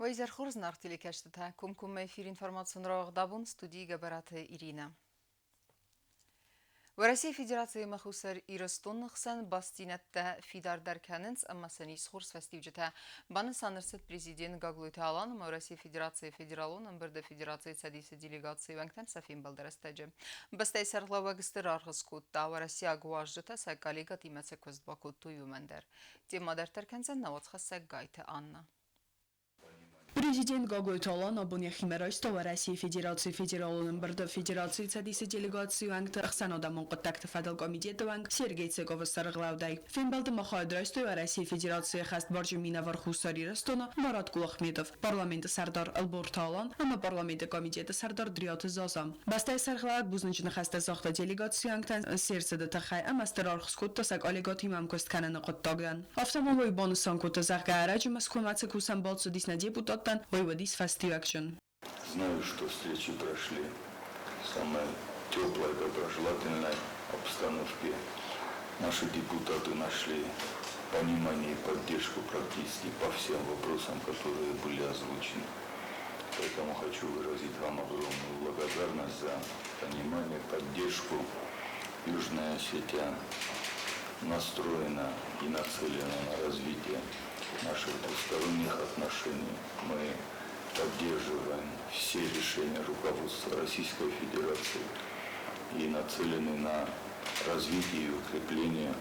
Уӕ изӕр хорз, зынаргъ телекӕсджытӕ! Комкоммӕ эфир информацион рауагъд абон студийы Гӕбӕраты Иринӕ. Уӕрӕсейы Федерацийы ӕмӕ Хуссар Ирыстоны хсӕн бастдзинӕдтӕ фидардӕр кӕнынц ӕмӕ сын ис хорз фӕстиуджытӕ. Банысан ӕрцыд президент Гаглойты Алан ӕмӕ Уӕрӕсейы Федерацийы Федералон ӕмбырды Федерацийы Цӕдисы делегацийы уӕнгтӕн сӕ фембӕлды рӕстӕджы. Бӕстӕйы сӕргълӕууӕг стыр аргъ скодта, уӕрӕсейаг уазджытӕ сӕ коллегӕтимӕ цы куыст бакодтой, уымӕн дӕр. Темӕ дарддӕр кӕндзӕн нӕуӕдзхӕссӕг Гайты Анна. Президент Гаглойты Алан абон йӕхимӕ райста Уӕрӕсейы Федерацийы Федералон ӕмбырды Федерацийы Цӕдисы делегацийы уӕнгты ӕхсӕнадӕмон хъуыддӕгты фӕдыл комитеты уӕнг Сергей Цековы сӕргълӕудӕй. Фембӕлды ма хайад райстой Уӕрӕсейы Федерацийы ӕххӕстбарджын минӕвар Хуссар Ирыстоны Марат Кулахметов, парламенты сӕрдар Ӕлборты Алан ӕмӕ парламенты комитеты сӕрдар Дриаты Заза. Бӕстӕйы сӕргълӕууӕг бузныджы ныхӕстӕ загъта делегацийы уӕнгтӕн се рцыды тыххӕй ӕмӕ стыр аргъ скодта сӕ коллегӕтимӕ ӕмкуыст кӕныны хъуыддагӕн. Афтӕ ма уый банысан кодта, зӕгъгӕ, ӕрӕджы Мӕскуымӕ цы кусӕн балц цыдис нӕ депутаттӕн, уый уыдис фӕстиуӕгджын. Знаю, что встречи прошли в самой теплой, доброжелательной обстановке. Наши депутаты нашли понимание и поддержку практически по всем вопросам, которые были озвучены. Поэтому хочу выразить вам огромную благодарность за понимание, поддержку. Южная Осетия настроена и нацелена на развитие наших двусторонних отношений. Мы поддерживаем все решения руководства Российской Федерации и нацелены на развитие и укрепление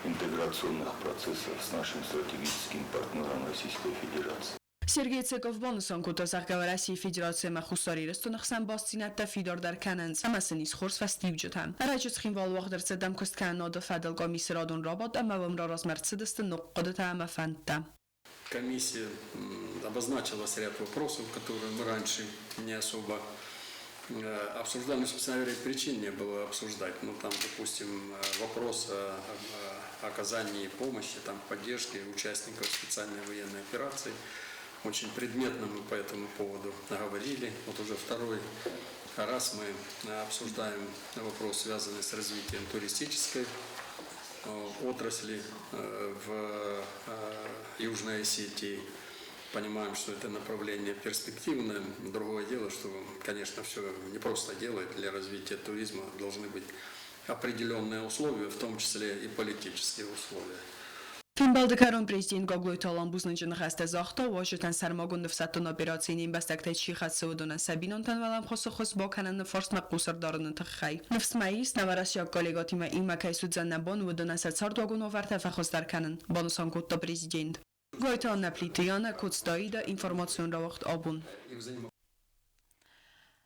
интеграционных процессов с нашим стратегическим партнером Российской Федерации. Сергей Цеков банысан кодта, зӕгъгӕ, Уӕрӕсейы Федераци ӕмӕ Хуссар Ирыстоны хсӕн бастдзинӕдтӕ фидардӕр кӕнынц ӕмӕ сын ис хорз фӕстиуджытӕ. Ӕрӕджы Цхинвалы уагъд ӕрцыд ӕмкуысткӕнынады фӕдыл къамисы радон рабадт ӕмӕ уым раразмӕ ӕрцыдысты ног хъуыдытӕ ӕмӕ фӕндтӕ. Комиссия обозначилась ряд вопросов, которые мы раньше не особо обсуждали. Ну, собственно говоря, причин не было обсуждать. Ну, там, допустим, вопрос о оказании помощи, там, поддержки участников специальной военной операции. Очень предметно мы по этому поводу говорили. Вот уже второй раз мы обсуждаем вопрос, связанный с развитием туристической отрасли в Южной Осетии. Понимаем, что это направление перспективное. Другое дело, что, конечно, все не просто делать. Для развития туризма должны быть определенные условия, в том числе и политические условия. Фембӕлды кӕрон президент Гаглойты Алан бузныджы ныхӕстӕ загъта, уазджытӕн сӕрмагонд ӕфсӕддон операцийы не мбӕстӕгтӕй чи хӕцы, уыдонӕн сӕ бинонтӕн уӕлӕмхасы ххуыс бакӕныны фарстмӕ хъус ӕрдарыны тыххӕй. Ныфс мӕ ис, нӕ уӕрӕсейаг коллегӕтимӕ иумӕ кӕй суыдзӕн нӕ бон уыдонӕн сӕ цардуагон уавӕртӕ фӕхуыздӕр кӕнын, банысан кодта президент. Гойты Аннӕ Плиты Янӕ, Коцты Аидӕ, информацион рауагъд абон.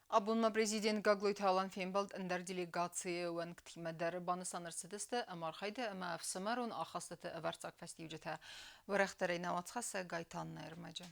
Абон ма президент Гаглойты Алан фембӕлд ӕндӕр делегацийы уӕнгтимӕ дӕр. Банысан ӕрцыдысты ӕмархайды ӕмӕ ӕфсымӕрон ахастыты ӕвӕрццаг фӕстиуджытӕ. Уӕрӕхдӕрӕй нӕ уацхӕссӕг Гайтанны ӕрмӕджы.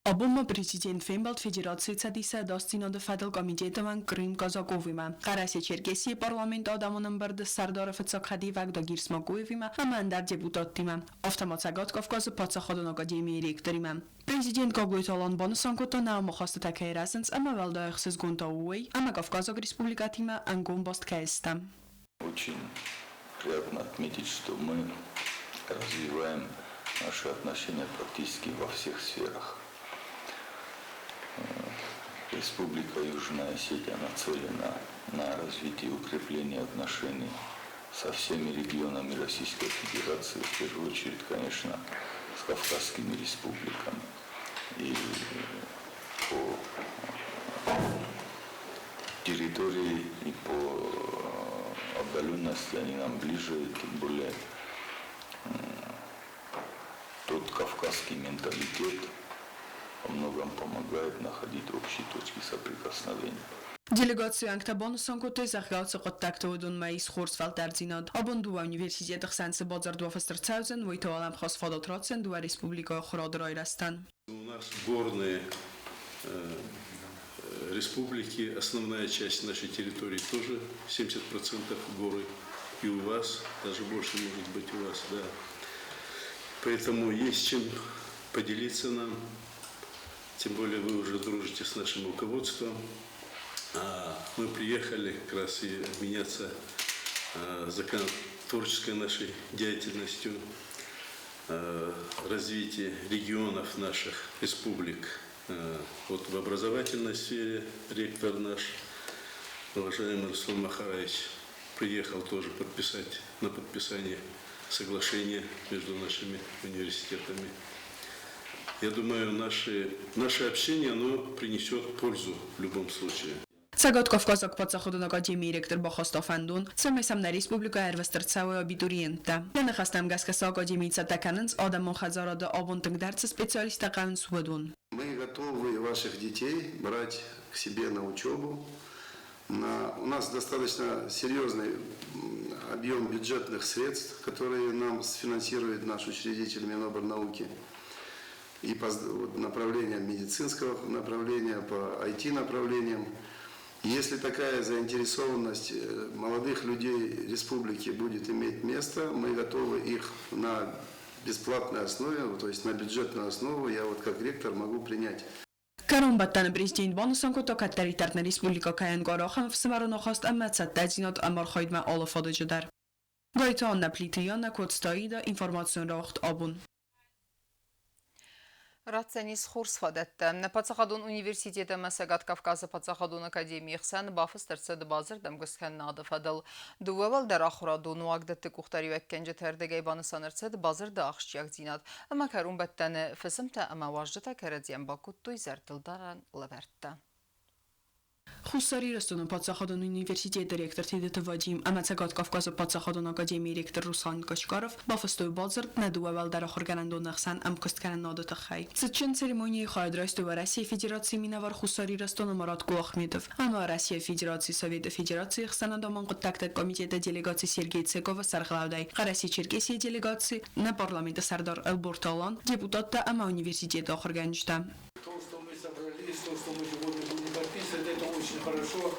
Абон ма президент фембӕлд Федерацийы Цӕдисы ӕдасдзинады фӕдыл комитеты уӕнг Крым Казаковимӕ, Хъӕрӕсе-Черкесийы парламенты адӕмон ӕмбырды сӕрдары фыццаг хӕдивӕг Дагир Смакуевимӕ ӕмӕ ӕндӕр депутаттимӕ, афтӕ ма Цӕгат Кавказы паддзахадон академийы ректоримӕ. Президент Гаглойты Алан банысан кодта, нӕ ӕмахастытӕ кӕй рӕзынц ӕмӕ уӕлдай ӕхсызгон та у уый, ӕмӕ кавказаг республикӕтимӕ ӕнгом баст кӕй стӕм. Очень приятно отметить, что мы развиваем наши отношения практически во всех сферах. Республика Южная Осетия нацелена на развитие и укрепление отношений со всеми регионами Российской Федерации, в первую очередь, конечно, с Кавказскими республиками. И по территории, и по отдаленности они нам ближе, тем более тот кавказский менталитет во многом помогает находить общие точки соприкосновения. Делегацийы уӕнгтӕ банысан кодтой, зӕгъгӕ, ацы хъуыддӕгты уыдонмӕ ис хорз фӕлтӕрддзинад. Абон дыууӕ университеты хсӕн цы бадзырд бафыст ӕрцӕудзӕн, уый та уӕлӕмхас фадат ратдзӕн дыууӕ республикӕйы ахуырады райрӕзтӕн. У нас горные республики, основная часть нашей территории тоже 70% горы. И у вас, даже больше может быть у вас, да. Поэтому есть чем поделиться нам. Тем более вы уже дружите с нашим руководством. А мы приехали как раз и обменяться законотворческой нашей деятельностью. развитии регионов наших республик. Вот в образовательной сфере ректор наш, уважаемый Руслан Махараевич, приехал тоже подписать на подписание соглашения между нашими университетами. Я думаю, наше общение, оно принесет пользу в любом случае. Цӕгат Кавказаг паддзахадон академийы ректор бахаста фӕндон, цӕмӕй сӕм нӕ республикӕйы ӕрвыст ӕрцӕуой абитуриенттӕ. Йӕ ныхӕстӕм гӕсгӕ сӕ академийы цӕттӕ кӕнынц, адӕмон хӕдзарады абон тынгдӕр цы специалисттӕ хъӕуынц, уыдон. Мы готовы ваших детей брать к себе на учебу. У нас достаточно серьезный объем бюджетных средств, которые нам сфинансирует наш учредитель Минобрнауки. И по направлениям медицинского направления, по IT-направлениям. Если такая заинтересованность молодых людей республики будет иметь место, мы готовы их на бесплатной основе, то есть на бюджетную основу, я вот как ректор могу принять. Кӕронбӕттӕны президент банысан кодта, кӕддӕриддӕр нӕ республикӕ кӕй ӕнкъары ахӕм ӕфсымӕрон ахаст ӕмӕ цӕттӕдзинад ӕмархайдмӕ алы фадыджы дӕр. Гайты Аннӕ, Плиты Янӕ, Коцты Аидӕ, информацион рауагъд Абон. Ратдзӕнис хорз фадӕттӕ. Нӕ паддзахадон университет ӕмӕ Цӕгат Кавказы паддзахадон академийы хсӕн бафыст ӕрцыд бадзырд ӕмгуысткӕнынады фӕдыл. Дыууӕ уӕлдӕр ахуырадон уагдӕтты къухдариуӕггӕнджыты ӕрдыгӕй банысан ӕрцыд бадзырды ахсджиагдзинад ӕмӕ кӕронбӕттӕны фысымтӕ ӕмӕ уазджытӕ кӕрӕдзийӕн бакодтой зӕрдылдарӕн лӕвӕрттӕ. Хуссар Ирыстоны паддзахадон университеты ректор Тедеты Вадим ӕмӕ Цӕгат Кавказы паддзахадон академийы ректор Руслан Кочкаров бафыстой бадзырд нӕ дыууӕ уӕлдӕр ахуыргӕнӕндоны ӕхсӕн ӕмкуысткӕнынады тыххӕй. Цытджын церемонийы хайад райстой Уӕрӕсейы Федерацийы минӕвар Хуссар Ирыстоны Марат Кулахметов ӕмӕ Российы Федерацийы Советы Федерацийы ӕхсӕнадӕмон хъуыддӕгты комитеты делегаци Сергей Цековы сӕргълӕудӕй, Хъӕрӕсе-Черкесийы делегаци, нӕ парламенты сӕрдар Ӕлборты Алан, депутаттӕ ӕмӕ университеты ахуыргӕнджытӕ. То, что мы собрались, то, что мы сегодня будем подписывать, это очень хорошо,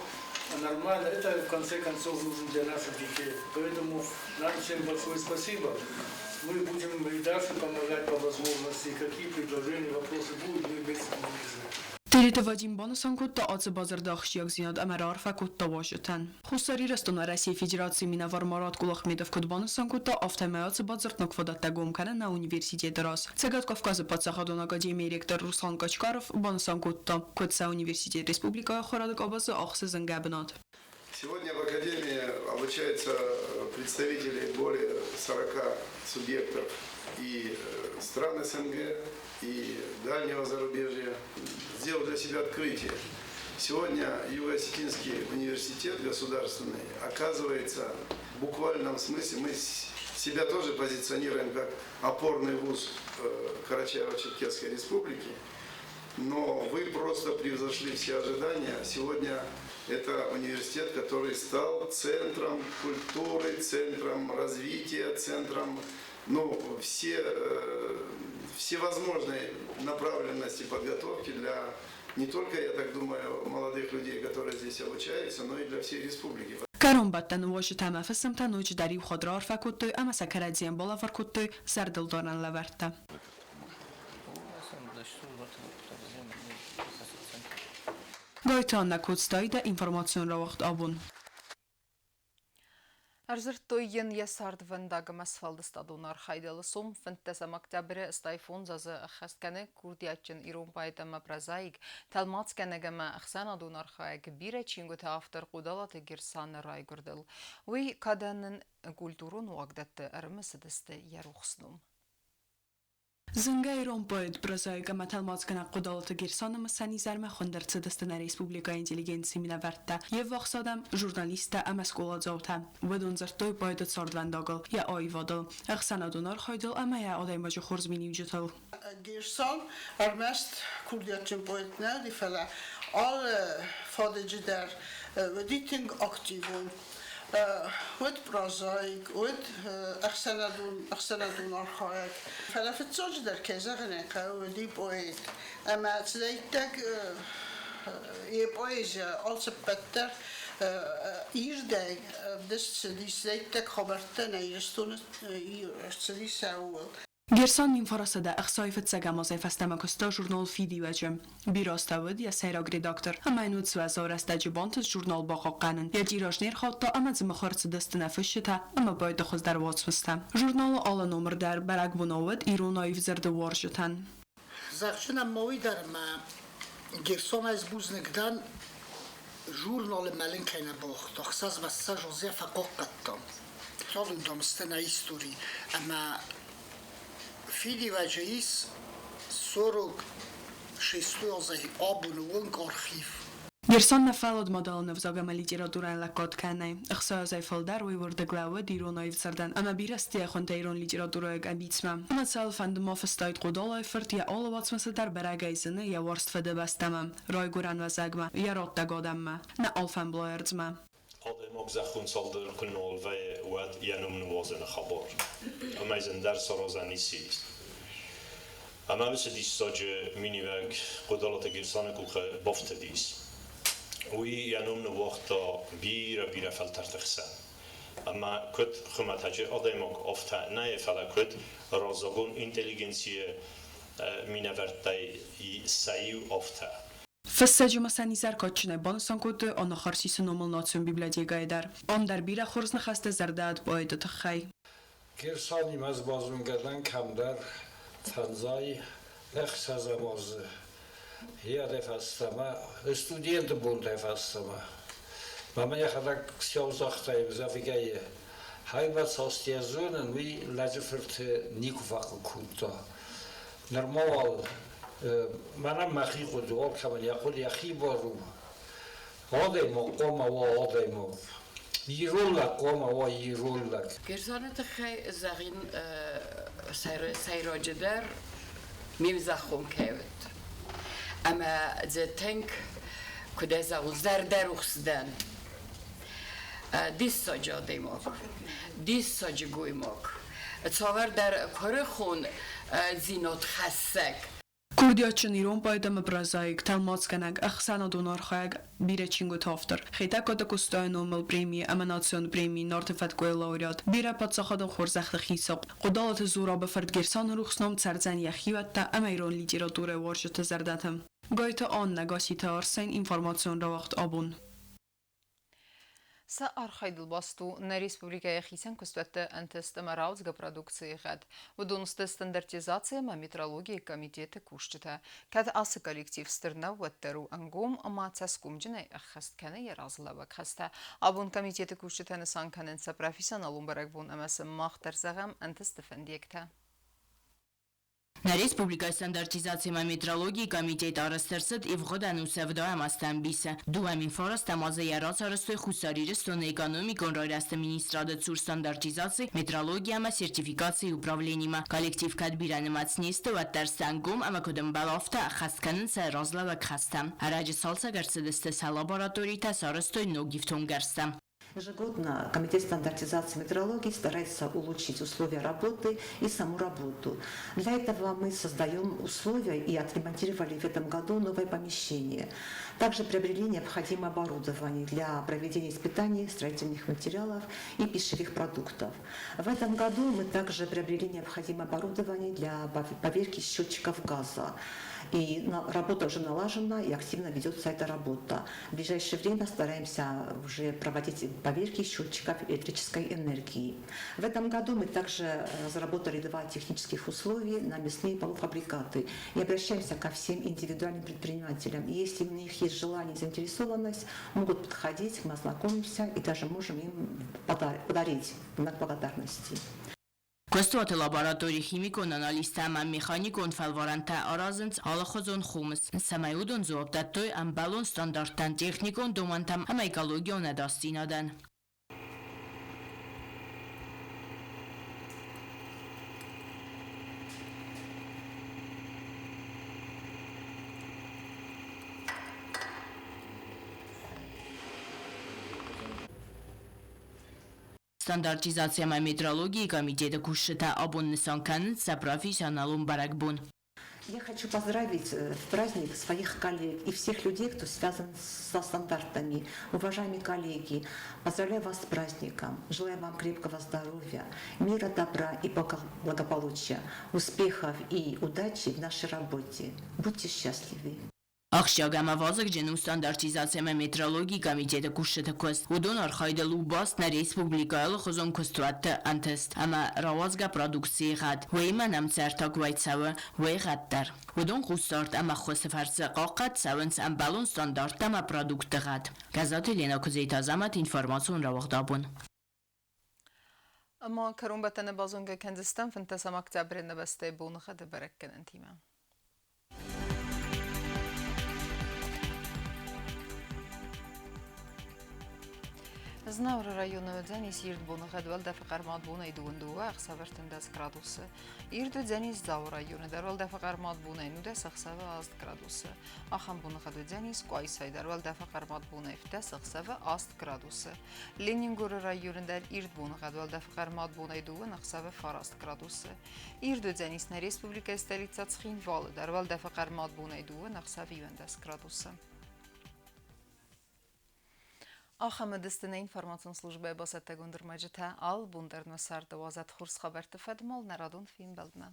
нормально. Это, в конце концов, нужно для наших детей. Поэтому нам всем большое спасибо. Мы будем и дальше помогать по возможности. Какие предложения, вопросы будут, мы вместе будем решать. Тедеты Вадим банысан кодта ацы бадзырды ахсджиагдзинад ӕмӕ раарфӕ кодта уазджытӕн. Хуссар Ирыстоны Уӕрӕсейы Федерацийы минӕвар Марат Кулахметов куыд банысан кодта, афтӕмӕй ацы бадзырд ног фадӕттӕ гом кӕны нӕ университеты раз. Цӕгат Кавказы паддзахадон академийы ректор Руслан Кочкаров банысан кодта, куыд сӕ университет республикӕйы ахуырады къабазы ахсы зынгӕ бынат. Сегодня в Академии обучаются представители более 40 субъектов и стран СНГ, и дальнего зарубежья. Сделал для себя открытие. Сегодня Юго-Осетинский университет государственный оказывается в буквальном смысле, мы себя тоже позиционируем как опорный вуз Карачаево-Черкесской республики, но вы просто превзошли все ожидания. Сегодня это университет, который стал центром культуры, центром развития, центром, ну, всевозможной направленности подготовки для не только, я так думаю, молодых людей, которые здесь обучаются, но и для всей республики. Кӕронбӕттӕны уазджытӕ ӕмӕ фысымтӕ ноджыдӕр иу хатт раарфӕ кодтой ӕмӕ сӕ кӕрӕдзийӕн балӕвар кодтой зӕрдылдарӕн лӕвӕрттӕ. Гайты Аннӕ Коцты Аидӕ, информацион рауагъд Абон. Ӕрдзырдтой йын йӕ цардвӕндаг ӕмӕ сфӕлдыстадон архайдыл. Сом 15 октябры 85 азы ӕххӕст кӕны курдиатджын ирон поэт ӕмӕ прозаик, тӕлмацгӕнӕг ӕмӕ ӕхсӕнадон архайӕг, бирӕ чингуыты автор Хъодалаты Герсаны райгуырдыл. Уый кадӕн ын культурон уагдӕтты ӕрымысыдысты йӕ рухс ном. Зынгӕ ирон поэт, прозаик ӕмӕ тӕлмацгӕнӕг Хъодалаты Герсаны мысӕн изӕрмӕ хуынд ӕрцыдысты нӕ республикӕйы интеллигенцийы минӕвӕрттӕ, йе ввахс адӕм, журналисттӕ ӕмӕ скъоладзаутӕ. Уыдон дзырдтой поэты цардвӕндагыл, йӕ аивадыл, ӕхсӕнадон архайдыл ӕмӕ йӕ адӕймаджы хорз миниуджытыл. Герсан ӕрмӕст курдиатджын поэт нӕ уыди, фӕлӕ алы фадыджы дӕр уыди тынг активон. Уыд прозаик, уыд ӕхсӕнадон архайӕг. Фӕлӕ фыццаджыдӕр, кӕй зӕгъын ӕй хъӕуы, уыди поэт. Ӕмӕ цыдӕриддӕр йӕ поэзийӕ алцыппӕт дӕр ирдӕй ӕвдыст цыдис, цыдӕриддӕр хабӕрттӕ нӕ Ирыстоны цыдис, ууыл. Герсан 1965 азӕй фӕстӕмӕ куыста журнал «Фидиуӕджы». Бирӕ азтӕ уыд йӕ сӕйраг редактор, ӕмӕ йын уыд уӕззау рӕстӕджы бантыст журнал бахъахъхъӕнын, йӕ тираж не рхаудта ӕмӕ дзы мыхуыр цыдысты нӕ фысджытӕ ӕмӕ поэтты хуыздӕр уацмыстӕ. Журналы алы номыр дӕр бӕрӕгбонау уыд ирон аив дзырды уарзджытӕн. Зӕгъджынӕн ма уый дӕр, ӕмӕ Герсон ӕз бузныг дӕн, журналы мӕлын кӕй нӕ бауагъта, 26 азы йӕ фӕхъахъхъӕдтам. Радундам сты нӕ истори ӕмӕ Фидиуӕджы ис 46 азӕй абоны онг архив. Герсан нӕ фӕллад мадӕлон ӕвзаг ӕмӕ литературӕйӕн лӕггад кӕнӕй. 6 азӕй фылдӕр уый уырдыг лӕууыд ирон аивдзырдӕн ӕмӕ бирӕ стӕхуынтӕ ирон литературӕйы къӕбицмӕ. Ӕмӕ цӕуылфӕнды ма фыстаид Хъодалайы-фырт, йӕ алы уацмысы дӕр бӕрӕгӕй зыны йӕ уарзт фыдыбӕстӕмӕ, райгуырӕн уӕзӕгмӕ, йӕ раттӕг адӕммӕ, нӕ алфӕмблай ӕрдзмӕ. Адӕймаг зӕххон цалдӕр куы нал вӕййы, уӕд йӕ ном ныууадзыны хабар. Ӕмӕ дзы ӕндӕр саразӕн ницы ис. Ӕмӕ уыцы диссаджы миниуӕг Хъодалаты Герсаны къухы бафтыдис. Уый йӕ ном ныууагъта бирӕ-бирӕ фӕлтӕрты хсӕн. Ӕмӕ куыд хуымӕтӕджы адӕймаг, афтӕ нӕ, фӕлӕ куыд раззагон интеллигенцийы минӕвӕрттӕй сӕ иу, афтӕ. Фыссӕджы мысӕн изӕр кадджынӕй банысан кодтой Анахарсисы номыл национ библиотекӕйы дӕр. Ам дӕр бирӕ хорз ныхӕстӕ зӕрдӕ поэты тыххӕй. Герсанимӕ ӕз базонгӕ дӕн кӕмдӕр 56 азы. Йӕ фӕстӕмӕ, студенты бонтӕй фӕстӕмӕ. Мӕ йӕхӕдӕг сӕу загъта, зӕгъгӕ, хайбӕ цас йӕ зонын, уый лӕджы фырты никуы фӕхъыг кодта. Нырма уал мӕнӕн мӕхи хъуыды, алкӕмӕн йӕ хъуыды йӕхи бар у. Адӕймаг хъуамӕ уа адӕймаг. Ирон лӕг хъуамӕ уа ирон лӕг. Герсаны тыххӕй зӕгъин сӕйраджыдӕр ме мзӕххон кӕй уыд. Ӕмӕ дзы тынг, куыд ӕй зӕгъон, зӕрдӕрухс дӕн. Диссаджы адӕймаг, диссаджы гоймаг, цавӕрдӕр куырыхон дзинадхӕссӕг. Курдиатджын ирон поэт ӕмӕ прозаик, тӕлмацгӕнӕг, ӕхсӕнадон архайӕг, бирӕ чингуыты автор, Хетӕгкаты Къостайы номыл премийы ӕмӕ национ премийы Нарты фӕткъуыйы лауреат, бирӕ паддзахадон хорзӕхты хицау Хъодалаты Зурабы фырт Герсаны рухс ном цӕрдзӕн йӕ хиуӕттӕ ӕмӕ ирон литературӕйы уарзджыты зӕрдӕты. Гайты Аннӕ, Гасситы Арсен, информацион рауагъд абон. Сӕ архайдыл баст у нӕ республикӕйы хицӕн куыстуӕтты ӕнтыст ӕмӕ рауадзгӕ продукцийы гъӕд. Уыдон сты стандартизаци ӕмӕ метрологийы комитеты кусджытӕ. Кӕд ацы коллектив стыр нӕу, уӕддӕр у ӕнгом ӕмӕ цӕсгомджынӕй ӕххӕст кӕны йӕ разылӕууӕг хӕстӕ. Абон комитеты кусджытӕ нысан кӕнынц сӕ профессионалон бӕрӕгбон ӕмӕ сын мах дӕр зӕгъӕм ӕнтысты фӕндиӕгтӕ. Нӕ республикӕйы стандартизаци ӕмӕ метрологийы комитет арӕзт ӕрцыд ивгъуыд ӕнусы ӕвдайӕм азты ӕмбисы. 2009 азы йӕ рацарӕзтой Хуссар Ирыстоны экономикон райрӕзты министрады цур стандартизаци, метрологи ӕмӕ сертификацийы управленимӕ. Коллектив кӕд бирӕнымӕц не сты, уӕддӕр сӕ ӕнгом ӕмӕ куыд ӕмбӕлы, афтӕ ӕххӕст кӕнынц сӕ разлӕууӕг хӕстӕ. Ӕрӕджы цалцӕг ӕрцыдысты сӕ лабораторитӕ, сарӕзтой ног ифтонггӕрзтӕ. Ежегодно Комитет стандартизации метрологии старается улучшить условия работы и саму работу. Для этого мы создаем условия и отремонтировали в этом году новое помещение. Также приобрели необходимое оборудование для проведения испытаний строительных материалов и пищевых продуктов. В этом году мы также приобрели необходимое оборудование для поверки счетчиков газа. И работа уже налажена, и активно ведется эта работа. В ближайшее время стараемся уже проводить поверки счетчиков электрической энергии. В этом году мы также разработали два технических условия на мясные полуфабрикаты. И обращаемся ко всем индивидуальным предпринимателям. И если у них есть желание и заинтересованность, могут подходить, мы ознакомимся и даже можем им подарить знак благодарности. Куыстуаты лабораторийы химикон анализтӕ ӕмӕ механикон фӕлварӕнтӕ аразынц алыхуызон хомыс, цӕмӕй уыдон дзуапп дӕттой ӕмбӕлон стандарттӕн, техникон домӕнтӕм ӕмӕ экологион ӕдасдзинадӕн. Стандартизаци ӕмӕ метрологийы комитеты кусджытӕ абон нысан кӕнынц сӕ профессионалон бӕрӕгбон. Я хочу поздравить в праздник своих коллег и всех людей, кто связан со стандартами. Уважаемые коллеги, поздравляю вас с праздником. Желаю вам крепкого здоровья, мира, добра и благополучия, успехов и удачи в нашей работе. Будьте счастливы. Ахсджиаг ӕмӕ вазыгджын у стандартизаци ӕмӕ метрологийы комитеты кусджыты куыст. Уыдон архайдыл у баст нӕ республикӕйы алыхуызон куыстуӕтты ӕнтыст ӕмӕ рауадзгӕ продукцийы гъӕд. Уыимӕ нӕм цы ӕртаг уӕй цӕуы, уый гъӕд дӕр. Уыдон хъусдард ӕмӕ ӕххуысы фӕрцы хъахъхъӕд цӕуынц ӕмбӕлон стандарттӕ ӕмӕ продуктты гъӕд. Гӕззаты Ленӕ, Куыдзеты Азӕмӕт, информацион рауагъд абон. Ӕма кӕронбӕттӕны базонгӕ кӕндзыстӕм 15 октябры нӕ бӕстӕйы боныгъӕды бӕрӕггӕнӕнтимӕ. Знауыры районы уыдзӕнис ирд боныгъӕд уӕлдӕфы хъӕрмад бонӕй 22, ӕхсӕвы 13 градусы. Ирд уыдзӕнис Дзауы районы дӕр уӕлдӕфы хъӕрмад бонӕй 19, ӕхсӕвы 8 градусы. Ахӕм боныгъӕд уыдзӕнис Къуайсайы дӕр уӕлдӕфы хъӕрмад бонӕй 17, ӕхсӕвы 8 градусы. Ленингоры районы дӕр ирд боныгъӕд уӕлдӕфы хъӕрмад бонӕй 2, ӕхсӕвы 9 градусы. Ирд уыдзӕнис нӕ республикӕйы столицӕ Цхинвалы дӕр уӕлдӕфы хъӕрмад бонӕй 2, ӕхсӕвы 11 градусы. Ахӕм ӕдысты нӕ информацион службӕйы бацӕттӕгонд ӕрмӕджытӕ алы бон дӕр нӕ царды уадзӕд хорз хабӕртты фӕдмал нӕ радон фембӕлдмӕ.